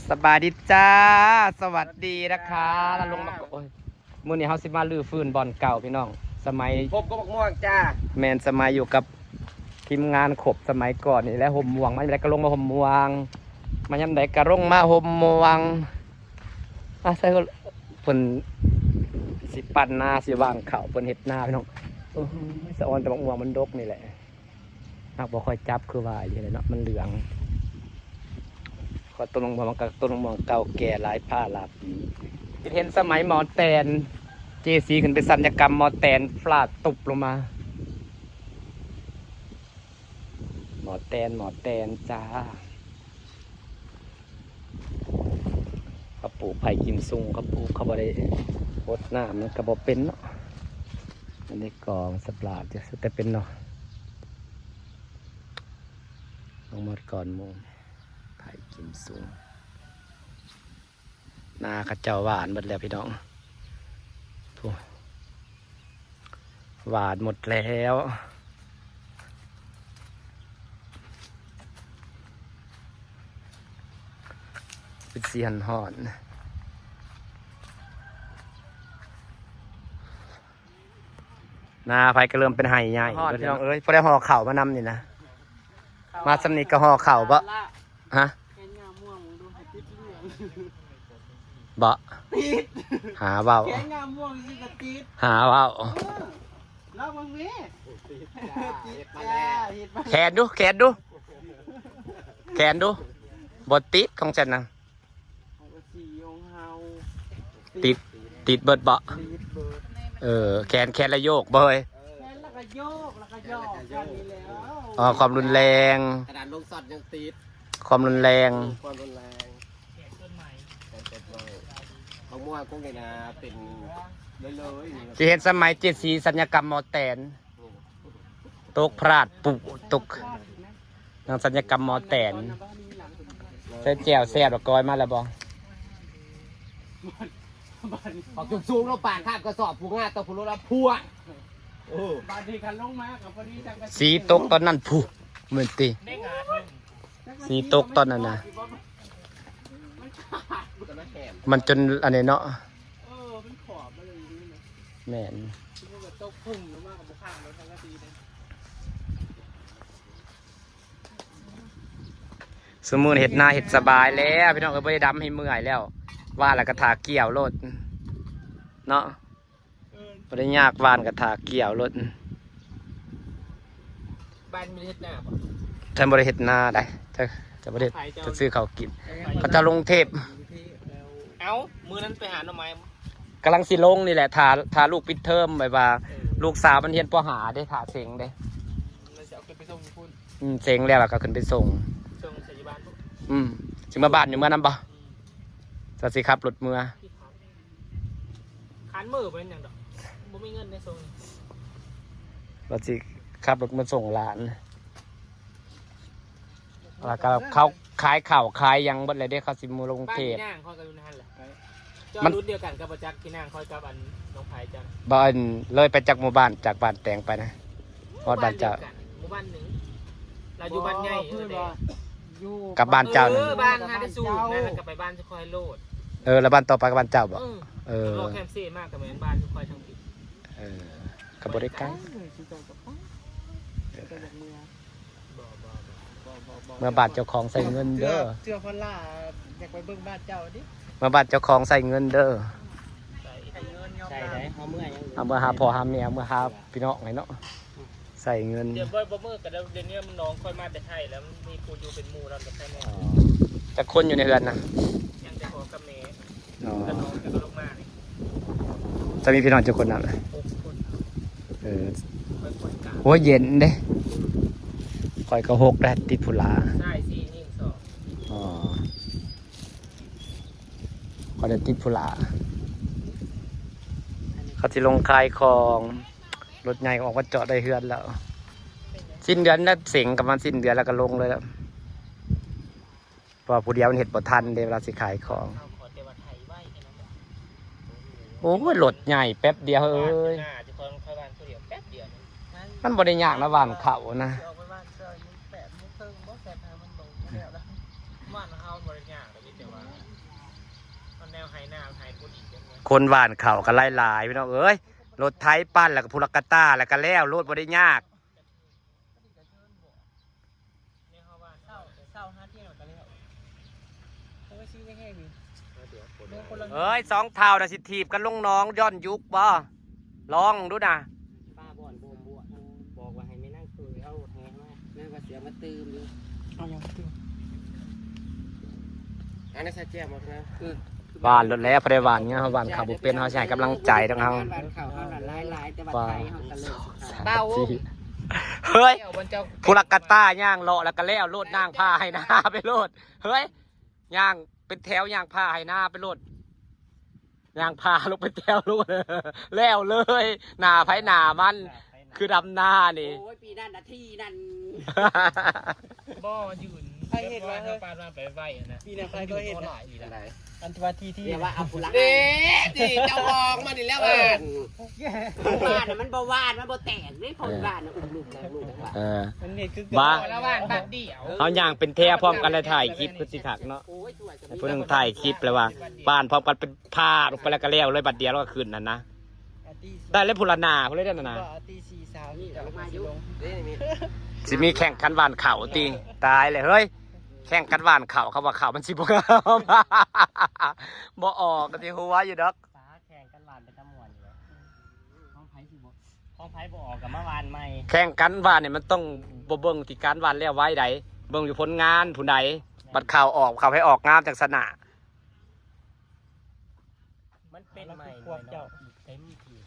ສະບາຍດີຈ້າ ສະຫວັດດີນະຄະ ລະລົງມາ ໂອ້ຍ ມື້ນີ້ເຮົາຊິມາຮື້ຟື້ນບ່ອນເກົ່າພີ່ນ້ອງ ສະໄໝ ພົບກັບບັກມ່ວງຈ້າ ແມ່ນ ສະໄໝຢູ່ກັບທີມງານຄົບສະໄໝກ່ອນນີ້ແຫຼະ ຮົ່ມມ່ວງ ມາຍາມໃດກໍລົງມາຮົ່ມມ່ວງ ມາຍາມໃດກໍລົງມາຮົ່ມມ່ວງ ອາ ໃສ່ເພິ່ນຊິປັ້ນນາ ຊິຫວ່າງເຂົ້າ ເພິ່ນເຮັດນາພີ່ນ້ອງ ໂອ້ຍ ສະອອນແຕ່ບັກມ່ວງມັນດົກນີ້ແຫຼະ. ຫາກບໍ່ຄ່ອຍຈັບຄືວ່າອີ່ຫຼີແຫຼະເນາະ ມັນເຫຼືອງ ເພາະຕົ້ນມະມ່ວງມັນກໍຕົ້ນມະມ່ວງເກົ່າແກ່ຫຼາຍພາຫຼາຍປີ ເຫັນສະໄໝໝໍແຕນ ເຈສີຂຶ້ນໄປສັນຍະກຳໝໍແຕນຟາດຕຸບລົງມາ ໝໍແຕນ ໝໍແຕນຈ້າ. ເຂົາປູກໄຜ່ກິມຊຸງ ເຂົາປູກ ເຂົາບໍ່ໄດ້ຫົດນ້ຳ ມັນກໍບໍ່ເປັນເນາະ ອັນນີ້ກອງສະປາດ ແຕ່ເປັນເນາະ ລົງໝົດກ່ອນໝູ່ ໄຜ່ກິມຊຸງ ນາເຂົາເຈົ້າຫວ່ານເບິດແລ້ວພີ່ນ້ອງ ຜູ້ ຫວານໝົດແລ້ວ ເປັນສີຮ້ອນໆ ນາໃຜກໍເລີ່ມເປັນໄຮ່ໃຫຍ່ ຮ້ອນ ພີ່ນ້ອງເອີຍ ພໍໄດ້ຫໍ່ເຂົ້າມານຳນີ້ນະ ມາສ່ຳນີ້ກໍຫໍ່ເຂົ້າບໍ່? ຮະ? ແກງງາມ່ວງ ເບິ່ງດູ ໃຫ້ຕິດເຫຼືອງ ບໍ່? ຕິດ ຫາເວົ້າ ແກງງາມ່ວງຊິກໍຕິດ ຫາເວົ້າ ເອີ ລອງເບິ່ງເວ ຕິດຈ້າ ຕິດຈ້າ ເຮັດມາແລ້ວ ແຂນດູ ແຂນດູ ແຂນດູ ບໍ່ຕິດຂອງສັນນະ ຂອງກະສີຂອງເຮົາ ຕິດ ຕິດເບິດບໍ່? ຕິດເບິດ ເອີ ແຂນ ແຂນລະໂຍກບໍ່ເອີຍ? ແຂນລະກະໂຍກ ລະກະຫຍອກກັນນີ້ແຫຼະ ອໍ ຄວາມຮຸນແຮງ ຂະໜາດລົງຊັອດຍັງຕິດ ຄວາມຮຸນແຮງ ຄວາມຮຸນແຮງ ແຂນເປີດໃໝ່ ບັກມ່ວງກົງນີ້ນະ ເປັນເລີຍໆ ຊິເຫັນສະໄໝເຈສີສັນຍະກຳໝໍແຕນ ຕົກພລາດປຸ ຕົກ ນາງສັນຍະກຳໝໍແຕນ ໃສ່ແຈ່ວແຊບ ແລ້ວກ້ອຍມາແລ້ວບໍ່? ບັກຈຸກສູງເນາະ ປາກຄາບກະສອບ ຜູ້ງາຕໍ່ຜູ້ລົດລະພວງ ເອີ ບາດນີ້ຄັນລົງມາກໍພໍດີຈັງ ສີຕົກຕອນນັ້ນພຸ້ນ ແມ່ນຕິ ສີຕົກຕອນນັ້ນນະ ມັນຈະມາແຫມ ມັນຈົນອັນນີ້ເນາະ ເອີ ມັນຂອບມາເລີຍ ແມ່ນ ສົມມຸດວ່າຕົກພຸ້ງລົງມາກໍບໍ່ຂ້າມລົດທັງກະສີເດ້ ຊຸມມື້ເຮັດນາເຮັດສະບາຍແລ້ວ ພີ່ນ້ອງເອີຍ ບໍ່ໄດ້ດຳໃຫ້ເມື່ອຍແລ້ວ ຫວ່ານແລ້ວກໍຖ້າກ່ຽວໂລດເນາະ ບໍ່ໄດ້ຍາກ ຫວ່ານກໍຖ້າກ່ຽວໂລດ ບ້ານບໍ່ໄດ້ເຮັດນາບໍ່? ທ່ານບໍ່ໄດ້ເຮັດນາໃດ ຈະ ຈະບໍ່ໄດ້ ໄຜເຈົ້າ ຈະຊື້ເຂົ້າກິນ ເຂົາເຈົ້າລົງເທບ ເອົ້າ ມື້ນັ້ນໄປຫາໜໍ່ໄມ້ ກຳລັງຊິລົງນີ້ແຫຼະ ຖ້າ ຖ້າລູກປິດເທີມ ແບບວ່າ ເອີ ລູກສາວມັນຮຽນ ປໍຫ້າ ເດ້ ຖ້າເສັງເດ້ ແລ້ວຊິເອົາຂຶ້ນໄປສົ່ງຢູ່ພຸ້ນ ອືມ ເສັງແລ້ວ ແລ້ວກໍຂຶ້ນໄປສົ່ງ ສົ່ງໃສ່ຢູ່ບ້ານພຸ້ນ ອືມ ຊິເມືອບ້ານຢູ່ເມືອນຳບໍ່? ອືມ ຈະຊິຂັບລົດເມືອ ຄັນມື້ບໍ່ເປັນຫຍັງດອກ ບໍ່ມີເງິນໃນຊ່ວງນີ້ ວ່າຊິຂັບລົດມາສົ່ງຫຼານ ແລ້ວກໍເຂົາຂາຍເຂົ້າຂາຍຫຍັງເບິດແລ້ວເດ້ ເຂົາຊິມາລົງເທບ ບ້ານພີ່ນາງຂ້ອຍກໍຢູ່ໃນຫັ້ນແຫຼະ ມັນລຸ້ນດຽວກັນກັບບໍ່ຈັກ ພີ່ນາງຂ້ອຍກັບອັນນ້ອງໄພເຈົ້າ ບໍ່ ອັນເລີຍໄປຈັກໝູ່ບ້ານ ຈາກບ້ານແຕງໄປນະ ຮອດບ້ານເຈົ້າ ໝູ່ບ້ານໜຶ່ງ ລາວຢູ່ບ້ານໃຫຍ່ ເອີ ເອີ ກັບບ້ານເຈົ້າ ເອີ ນະ ບ້ານຫາໄດ້ສູງນະ ແລ້ວກໍໄປບ້ານຂ້ອຍໂລດ ເອີ ແລ້ວບ້ານຕໍ່ໄປກໍບ້ານເຈົ້າບໍ່? ເອີ ເອີ ລໍແຄມເຊມາກໍແມ່ນບ້ານຂ້ອຍທາງພີ້ ເອີ ກໍບໍ່ໄດ້ໄກ ເອີ ເອີ ເມືອບ້ານເຈົ້າຂອງໃຊ້ເງິນເດີ ເທື່ອ ເທື່ອພອນລາຢາກໄປເບິ່ງບ້ານເຈົ້າເດ້ ເມືອບ້ານເຈົ້າຂອງໃຊ້ເງິນເດີ ໃຊ້ໄດ້ ເຮົາເມືອຫຍັງ ເອົາເມືອຫາພໍ່ຫາແມ່ ເອົາເມືອຫາພີ່ນ້ອງໃຫ້ເນາະ ໃຊ້ເງິນ ດຽວບໍ່ ບໍ່ມື້ກໍດຽວນີ້ນ້ອງຂ້ອຍມາແຕ່ໄທແລ້ວ ມີຜູ້ຢູ່ເປັນໝູ່ນຳກັບໄທແນ່ ອໍ ຈັກຄົນຢູ່ໃນເຮືອນນະ? ຍັງແຕ່ພໍ່ກັບແມ່ ອໍ ແລ້ວນ້ອງກໍລົງມານີ້ ຈະມີພີ່ນ້ອງຈັກຄົນນະ? ຫົກຄົນ ເອີ ຂ້ອຍຄົນກາງ ໂອ້ຍ ເຢັນເດ້ ຂ້ອຍກໍຫົກໄດ໋ ຕິດຜູ້ຫຼ້າ ຊາຍສີ່ ຍິງສອງ ອໍ ຂ້ອຍໄດ້ຕິດຜູ້ຫຼ້າ ເຂົາຊິລົງຂາຍຂອງ ລົດໃຫຍ່ອອກມາຈອດໄດ້ເຮືອນແລ້ວ ສິ້ນເດືອນແລ້ວເສັງ ປະມານສິ້ນເດືອນແລ້ວກໍລົງເລີຍແລ້ວ ເພາະວ່າຜູ້ດຽວມັນເຮັດບໍ່ທັນເດ້ ເວລາຊິຂາຍຂອງ ໂອ້ຍ ລົດໃຫຍ່ແປັບດຽວເອີຍ ມັນບໍ່ໄດ້ຍາກນະ ຫວ່ານເຂົ້ານະ ມັນເອົາໄປຫວ່ານເຊື່ອຢູ່ແປດໂມງເຄິ່ງບໍ່ ແຊດໃຫ້ມັນລົງແລ້ວ ຫວ່ານເຮົາບໍ່ໄດ້ຍາກ ມີແຕ່ວ່າ ຄົນຫວ່ານເຂົ້າກໍຫຼາຍໆ ພີ່ນ້ອງເອີຍ. ລົດໄຖປັ່ນ ແລ້ວກໍຜູ້ລັກກະຕ້າ ແລ້ວກໍແລ້ວໂລດ ບໍ່ໄດ້ຍາກ. ເອີຍ ສອງເຖົ້ານະ ຊິຖີບກັນລົງໜອງຍ້ອນຍຸກບໍ່? ລອງດູນະ. ປ້າບ່ອນບໍ່ ບໍ່ ບອກວ່າໃຫ້ແມ່ນາງຕຸ້ຍເອົາແຫມາ ແມ່ນວ່າຊິເອົາມາຕື່ມຢູ່. ເອົາຫຍັງມາຕື່ມ? ອັນນັ້ນໃສ່ແຈ່ວໝົດນະ. ເອີ ຫວ່ານໂລດແລ້ວ ພໍໄດ້ຫວ່ານງາມ ເຮົາຫວ່ານເຂົ້າບໍ່ເປັນ ເຮົາຊິໃຫ້ກຳລັງໃຈທາງເຮົາ. ບ້ານເຂົາເຮົານັ້ນຫຼາຍໆ ແຕ່ວ່າໄຖເຮົາກໍເລີກ. ເຮີ້ຍ ຜູ້ລັກກະຕ້າຍ່າງເລາະແລ້ວກໍແລ້ວໂລດ ຍ່າງຜ່າໄຮ່ນາໄປໂລດ. ເຮີ້ຍ ຍ່າງເປັນແຖວ ຍ່າງຜ່າໄຮ່ນາໄປໂລດ. ຍ່າງຜ່າລົງໄປແຖວໂລດ ແລ້ວເລີຍ ໜ້າໃຜໜ້າມັນ ຄືດຳນານີ້. ໂອ້ຍ ປີນັ້ນນະ ທີ່ນັ້ນ ບໍ່ຢືນ ໃຜເຮັດວະ ເຮົາປານວ່າໄປໄວຫັ້ນນະ. ປີນັ້ນໃຜກໍເຮັດນະ ອັນທີ່ວ່າທີ່ ທີ່ ເດ ທີ່ເຈົ້າຂອງມັນນີ້ແຫຼະ ບ້ານ ບ້ານນະ ມັນບໍ່ຫວ່ານ ມັນບໍ່ແຕກເດ້ ເພາະວ່ານະ ອຸ້ມລູກແລ້ວລູກວ່າ ເອີ ມັນເຮັດຄືກັນ ລະຫວ່ານບັດດຽວ ເຮົາຍ່າງເປັນແຖວພ້ອມກັນ ແລ້ວຖ່າຍຄລິບຄືຊິຄັກເນາະ. ໂອ້ຍ ຜູ້ໜຶ່ງຖ່າຍຄລິບແລ້ວວ່າ ຫວ່ານພ້ອມກັນເປັນພາບລົງໄປ ແລ້ວກໍແລ້ວເລີຍ ບັດດຽວແລ້ວກໍຂຶ້ນຫັ້ນນະ. ໄດ້ແລ້ວ ຜູ້ລະໜ້າ ຜູ້ໃດນັ້ນນະ. ຊິມີແຂ່ງກັນຫວ່ານເຂົ້າຕິ. ຕາຍແລ້ວເຮີ້ຍ ແຂ່ງກັນຫວ່ານເຂົ້າ ເຂົາວ່າເຂົ້າມັນຊິບໍ່ງາມ ບໍ່ອອກກໍຊິຫົວຢູ່ດອກ. ປາ ແຂ່ງກັນຫວ່ານເປັນຕາມ່ວນຢູ່. ຂອງໃຜຊິບໍ່ ຂອງໃຜບໍ່ອອກກໍມາຫວ່ານໃໝ່. ແຂ່ງກັນຫວ່ານນີ້ມັນຕ້ອງບໍ່ເບິ່ງທີ່ການຫວ່ານແລ້ວໄວໃດ ເບິ່ງຢູ່ຜົນງານຜູ້ໃດ ບັດເຂົ້າອອກ ເຂົ້າໃຜອອກງາມຈັ່ງຊະນະ. ມັນເປັນໃໝ່ ເຕັມທີ່.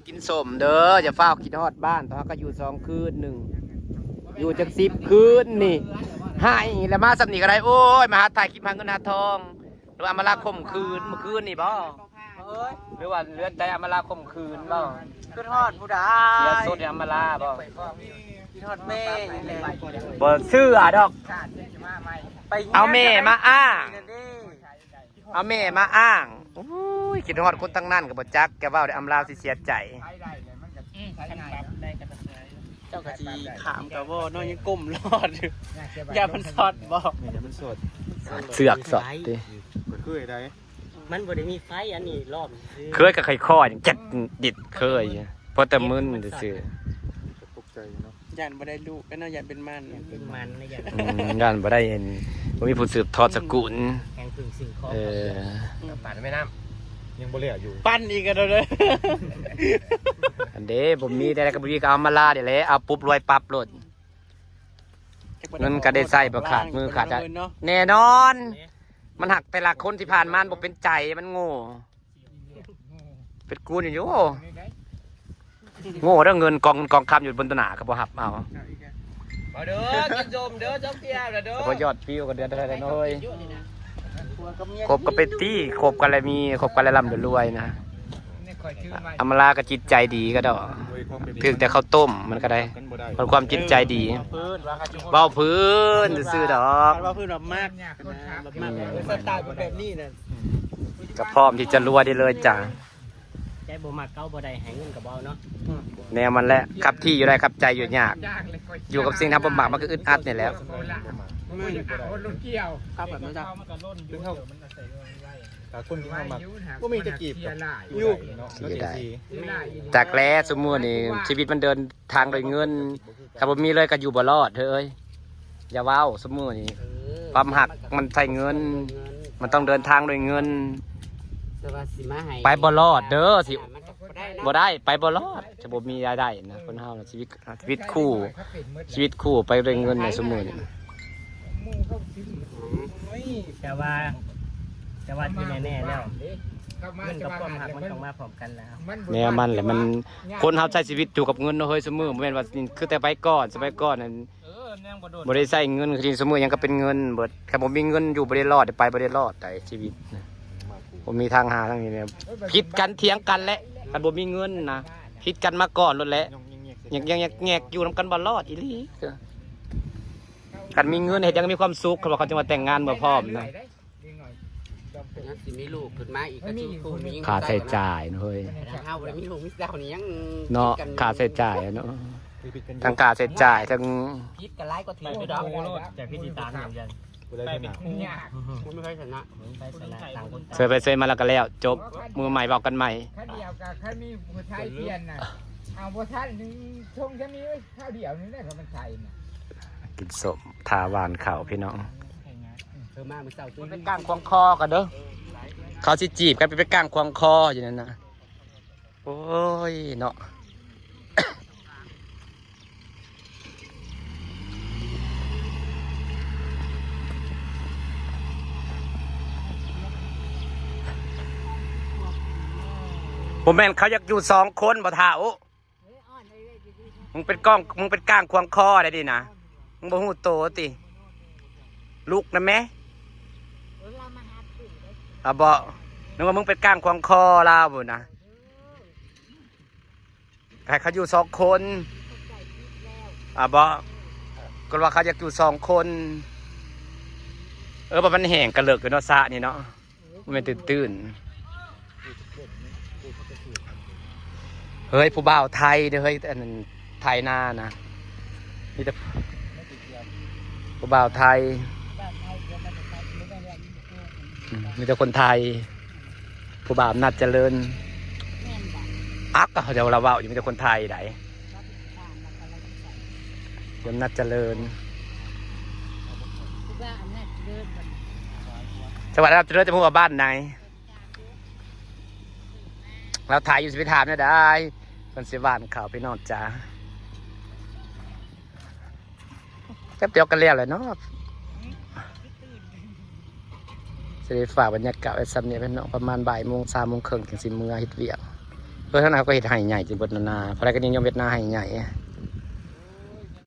ກິນສົ້ມເດີ ຢ່າຟ້າວຄິດຮອດບ້ານ ເຮົາກໍຢູ່ສອງຄືນໜຶ່ງ ຢູ່ຈັກສິບຄືນນີ້ ໃຫ້ແລ້ວມາສ່ຳນີ້ກໍໄດ້. ໂອ້ຍ ມາຫາຖ່າຍຄລິບຫາເງິນຫາທອງ. ຫຼືວ່າອຳມາລາຂົ່ມຂືນມື້ຄືນນີ້ບໍ່? ເອີຍ ຫຼືວ່າເຫຼືອໃຈອຳມາລາຂົ່ມຂືນບໍ່? ຄິດຮອດຜູ້ໃດ? ເສຍສົດໃຫ້ອຳມາລາບໍ່? ຄິດຮອດແມ່ນີ້ແຫຼະ. ບໍ່ເຊື່ອດອກ. ໄປເອົາແມ່ມາອ້າງ ເອົາແມ່ມາອ້າງ. ໂອ້ຍ ຄິດຮອດຄົນທັງນັ້ນກໍບໍ່ຈັກ ແກເວົ້າໄດ້ອຳລາວຊິເສຍໃຈ. ອືມ ຄັນປັບໄດ້ກໍ ເຈົ້າກໍຊິຂ້າມກໍບໍ່ເນາະ ຍັງກົ້ມລອດຢູ່ ຢ້ານມັນຊັອດບໍ່? ແມ່ນ ຢ້ານມັນຊັອດ ເຊືອກຊັອດຕິ. ເຄີຍໄດ້ ມັນບໍ່ໄດ້ມີໄຟ ອັນນີ້ລ້ອມຊື່ ເຄີຍກໍຄ່ອຍໆ ຈັດດິດເຄີຍ ພໍແຕ່ມຶນຊື່ໆ. ຕົກໃຈເນາະ ຢ້ານບໍ່ໄດ້ລູກເນາະ ຢ້ານເປັນໝັ້ນ ເປັນໝັ້ນນະ ຢ້ານ ອືມ ຢ້ານບໍ່ໄດ້ ບໍ່ມີຜູ້ສືບທອດສະກຸນ ແຫ່ງເພິ່ງຊື່ຂອງ. ເອີ ປານແມ່ນ້ຳ ຍັງບໍ່ແລ້ວຢູ່ ປັ່ນອີກກໍໄດ້ເດີ. ອັນເດ້ ບໍ່ມີແຕ່ໃດກໍບໍ່ມີ ກໍເອົາມາລານີ້ແຫຼະ ເອົາປຸບລວຍປັບໂລດ. ເງິນກໍໄດ້ໃຊ້ບໍ່ຂາດມືຂາດໃຈ ແນ່ນອນ. ມັນຫາກແຕ່ລະຄົນທີ່ຜ່ານມາບໍ່ເປັນໃຈ ມັນໂງ່ ເປັນກູນຢູ່ ໂອ້ ໂງ່ເດີ. ເງິນກອງເງິນກອງຄຳຢູ່ບົນຕົ້ນໜ້າກໍບໍ່ຮັບເອົາ. ມາເດີ ກິນສົ້ມເດີ ຈອກທຽວລະເດີ ສະເພາະຍອດວິວກໍເດືອນເທົ່າໃດເນາະເຮີ້ຍ. ຄົບກັນໄປຕິ ຄົບກັນແລ້ວມີ ຄົບກັນແລ້ວລ່ຳແລ້ວລວຍນະ. ອຳມາລາກໍຈິດໃຈດີກໍດອກ ຖືກແຕ່ເຂົ້າຕົ້ມມັນກໍໄດ້ ເພາະຄວາມຈິດໃຈດີ. ເວົ້າພື້ນຊື່ໆດອກ ເວົ້າພື້ນວ່າມັກ ມັກສະໄຕລ໌ແບບນີ້ນະ ກໍພ້ອມທີ່ຈະລວຍໄດ້ເລີຍຈ້າ. ໃຈບໍ່ມັກເຂົາບໍ່ໄດ້ໃຫ້ເງິນກໍບໍ່ເອົາເນາະ. ແນວມັນແຫຼະ ຂັບທີ່ຢູ່ໄດ້ ຂັບໃຈຢູ່ຍາກ. ຢູ່ກັບສິ່ງທີ່ເຮົາບໍ່ມັກ ມັນກໍອຶດອັດນີ້ແຫຼະ. ຂັບແບບນັ້ນຈ້ະ ຖ້າຄົນທີ່ເຮົາມັກ ບໍ່ມີຈະຈີບກັບຢູ່ເນາະ. ຈັກແລ້ວ ຊຸມື້ນີ້ຊີວິດມັນເດີນທາງດ້ວຍເງິນ ຖ້າບໍ່ມີເລີຍກໍຢູ່ບໍ່ລອດເຮີ້ຍ. ຢ່າເວົ້າ ຊຸມື້ນີ້ ຄວາມຮັກມັນໃຊ້ເງິນ ມັນຕ້ອງເດີນທາງດ້ວຍເງິນ. ແຕ່ວ່າຊິມາໃຫ້ ໄປບໍ່ລອດເດີ ຊິ ມັນກໍບໍ່ໄດ້ນະ ບໍ່ໄດ້ ໄປບໍ່ລອດ ຈະບໍ່ມີລາຍໄດ້ນະ. ຄົນເຮົານະ ຊີວິດ ຊີວິດຄູ່ ຊີວິດຄູ່ໄປດ້ວຍເງິນໃນຊຸມື້ນີ້. ແຕ່ວ່າ ແຕ່ວ່າທີ່ແນ່ໆແລ້ວ ເງິນກັບຄວາມຮັກມັນຕ້ອງມາພ້ອມກັນແລ້ວ. ແນວມັນແຫຼະ ມັນ ຄົນເຮົາໃຊ້ຊີວິດຢູ່ກັບເງິນເນາະເຮີ້ຍ ຊຸມື້ ບໍ່ແມ່ນວ່າຄືແຕ່ໄປກ່ອນ ສະໄໝກ່ອນນັ້ນ ບໍ່ໄດ້ໃຊ້ເງິນຄືຊຸມື້ ຫຍັງກໍເປັນເງິນເບິດ. ຄັນບໍ່ມີເງິນຢູ່ບໍ່ໄດ້ລອດ ໄປບໍ່ໄດ້ລອດໃດ ຊີວິດນະ ບໍ່ມີທາງຫາທາງນີ້ແຫຼະ. ຜິດກັນຖຽງກັນແຫຼະ ຄັນບໍ່ມີເງິນນະ ຜິດກັນມາກ່ອນໂລດແຫຼະ. ແງກໆໆ ຢູ່ນຳກັນບໍ່ລອດອີ່ຫຼີ. ຄັນມີເງິນເຮັດຫຍັງມີຄວາມສຸກ ເຂົາວ່າ ເຂົາຈຶ່ງວ່າແຕ່ງງານເມື່ອພ້ອມນະ. ຍັງຊິມີລູກຂຶ້ນມາອີກກໍຊິຜູ້ຍິງ ຄ່າໃຊ້ຈ່າຍເນາະເຮີ້ຍ ເຮົາບໍ່ໄດ້ມີລູກມີເຕົ້ານີ້ຍັງ ເນາະ ຄິດກັນ ຄ່າໃຊ້ຈ່າຍເນາະ ທັງຄ່າໃຊ້ຈ່າຍ ທັງຜິດກັນຫຼາຍກວ່າຖືກຢູ່ດອກ. ໂອ້ໂລດ ຈາກພິທີຕາມຢ່າງ ໄປເປັນຄູ່ ຍາກ ບໍ່ມີໃຜຊະນະ ບໍ່ມີໃຜຊະນະ ຕ່າງຄົນ ເຊີຍໄປເຊີຍມາແລ້ວກໍແລ້ວ ຈົບ ມື້ໃໝ່ເວົ້າກັນໃໝ່ ຄັນດຽວກໍຄັນມີຜູ້ຊາຍປ່ຽນນະ ເອົາບໍ່ທັນ ຊົງຈະມີຄາວດຽວນີ້ແຫຼະ ກໍມັນໃສ່ນະ ກິນສົ້ມ ຖ້າຫວ່ານເຂົ້າພີ່ນ້ອງ ເອີ ມາມື້ເຊົ້າ ໄປກ້າງຂວາງຄໍກັນເດີ ເຂົາຊິຈີບກັນ ໄປກ້າງຂວາງຄໍຢູ່ນັ້ນນະ. ໂອ້ຍເນາະ ບໍ່ແມ່ນເຂົາຢາກຢູ່ສອງຄົນບໍ່ທ້າວ? ມຶງເປັນກ້ອງ ມຶງເປັນກ້າງຂວາງຄໍໄດ໋ນີ້ນະ ມຶງບໍ່ຮູ້ໂຕຕິ? ລຸກນຳແມ ເອີ ລາວມາຫາຜູ້ເດ້ ອາ ບໍ່ ນຶກວ່າມຶງເປັນກ້າງຂວາງຄໍລາວພຸ້ນນະ ໃຫ້ເຂົາຢູ່ສອງຄົນ ເຂົ້າໃຈຜິດແລ້ວ ອາ ບໍ່ ກໍວ່າເຂົາຢາກຢູ່ສອງຄົນ ເອີ ວ່າມັນແຫ້ງກະເລິກຢູ່ເນາະ ສະນີ້ເນາະ. ບໍ່ແມ່ນຕື້ນໆ ເຮີ້ຍ ຜູ້ບ່າວໄທເດີເຮີ້ຍ ອັນນັ້ນໄຖນານະ ມີແຕ່ຜູ້ບ່າວໄທ ອືມ ມີແຕ່ຄົນໄທ ຜູ້ບ່າວອຳນາດຈະເລີນ ແມ່ນບໍ່? ອັກ ກໍເຂົາເຈົ້າລາວເວົ້າຢູ່ ມີແຕ່ຄົນໄທໃດ໋ ອຳນາດຈະເລີນ ຜູ້ວ່າອຳນາດຈະເລີນ ຈັງຫວັດອຳນາດຈະເລີນ ຈະຮູ້ວ່າບ້ານໃດ? ລາວຖ່າຍຢູ່ ຊິໄປຖາມແນວໃດ? ເພິ່ນຊິຫວ່ານເຂົ້າ ພີ່ນ້ອງຈ໋າ ແປັບດຽວກໍແລ້ວແຫຼະເນາະ ຊິໄດ້ຝາກບັນຍາກາດໄວ້ສ່ຳນີ້ ພີ່ນ້ອງ ປະມານບ່າຍໂມງ ສາມໂມງເຄິ່ງ ຈຶ່ງຊິເມືອເຮັດວຽກ ເອີ ທາງນັ້ນເຂົາກໍເຮັດໄຮ່ໃຫຍ່ ຈິເບິດນານາ ຜູ້ໃດກໍນິຍົມເຮັດນາໄຮ່ໃຫຍ່.